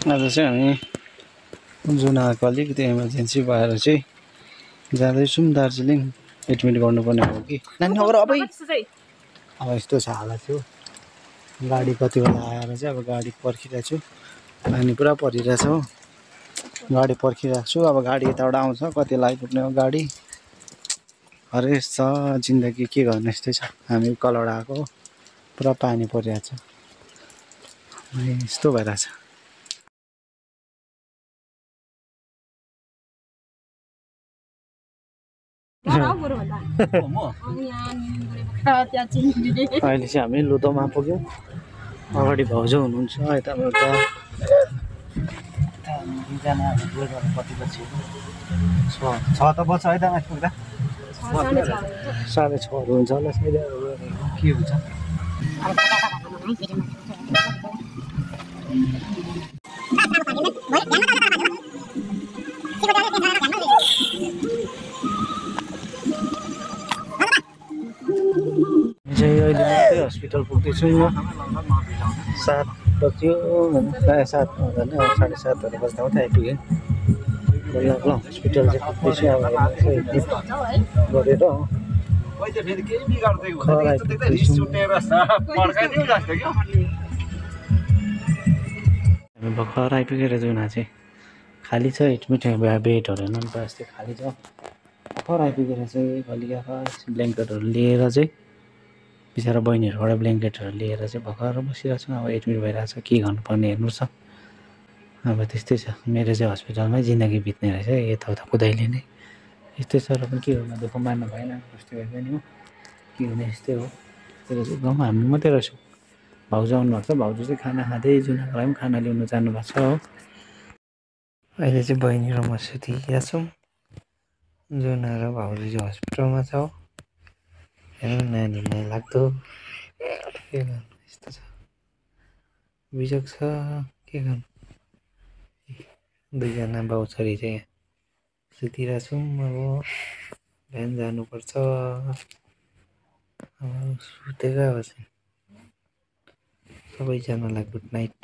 आज चाहिँ हामी जुनाको अलिकति इमर्जेन्सी भएर चाहिँ जाँदैछौँ दार्जिलिङ एडमिट गर्नुपर्ने हो कि अब यस्तो छ हालत थियो गाडी कति बेला आएर चाहिँ अब गाडी पर्खिरहेको छु पानी पुरा परिरहेछ हो गाडी पर्खिरहेको छु अब गाडी यताबाट आउँछ कति आइपुग्ने हो गाडी हरेस छ जिन्दगी के गर्ने यस्तै छ हामी कलबाट आएको पुरा पानी परिरहेछ यस्तो भइरहेछ अहिले चाहिँ हामी लुदोमा पुग्यौँ अगाडि भाउजू हुनुहुन्छ यताबाट दुईजना कति बजी छ त बज्छ है त आइपुग्दा 6:30 हुन्छ होला सायद के हुन्छ चाहिँ अहिले मात्रै हस्पिटल पुग्दैछौँ म 7 बज्यो 7:30 भन्दा 7:30 बज्दा मात्रै आइपुगेँ ल हस्पिटल चाहिँ पुग्दैछु अब गरेर हामी भर्खर आइपुगेर जुना चाहिँ खाली छ एडमिट बेडहरू हेर्नु नि यस्तै खाली छ भर्खर आइपुगेर चाहिँ बलिया ब्ल्याङ्केटहरू लिएर चाहिँ बिचरा बहिनीहरूबाट ब्ल्याङ्केटहरू लिएर चाहिँ भर्खर बसिरहेको छु अब एडमिट भइरहेको छ के गर्नुपर्ने हेर्नु छ अब त्यस्तै छ मेरो चाहिँ हस्पिटलमै जिन्दगी बित्ने रहेछ यताउता कुदाइले नै यस्तै छ र पनि के गर्नु दुःख मार्नु भएन कस्तो भए पनि हो के हुने यस्तै हो त्यही चाहिँ गाउँमा हामी मात्रै रहेछौँ भाउजू आउनुभएको छ भाउजू चाहिँ खाना खाँदै जुनाको लागि पनि खाना ल्याउनु जानुभएको छ हो अहिले चाहिँ बहिनी र म सुतिरहेका छौँ जुना र भाउजू चाहिँ हस्पिटलमा छ हो हेर्नु नानी माया लाग्दो के गर्नु यस्तो छ बिजोग छ के गर्नु दुईजना बाउ छोरी चाहिँ सुतिरहेको छौँ अब बिहान जानुपर्छ अब सुतेको अब चाहिँ सबैजनालाई गुड नाइट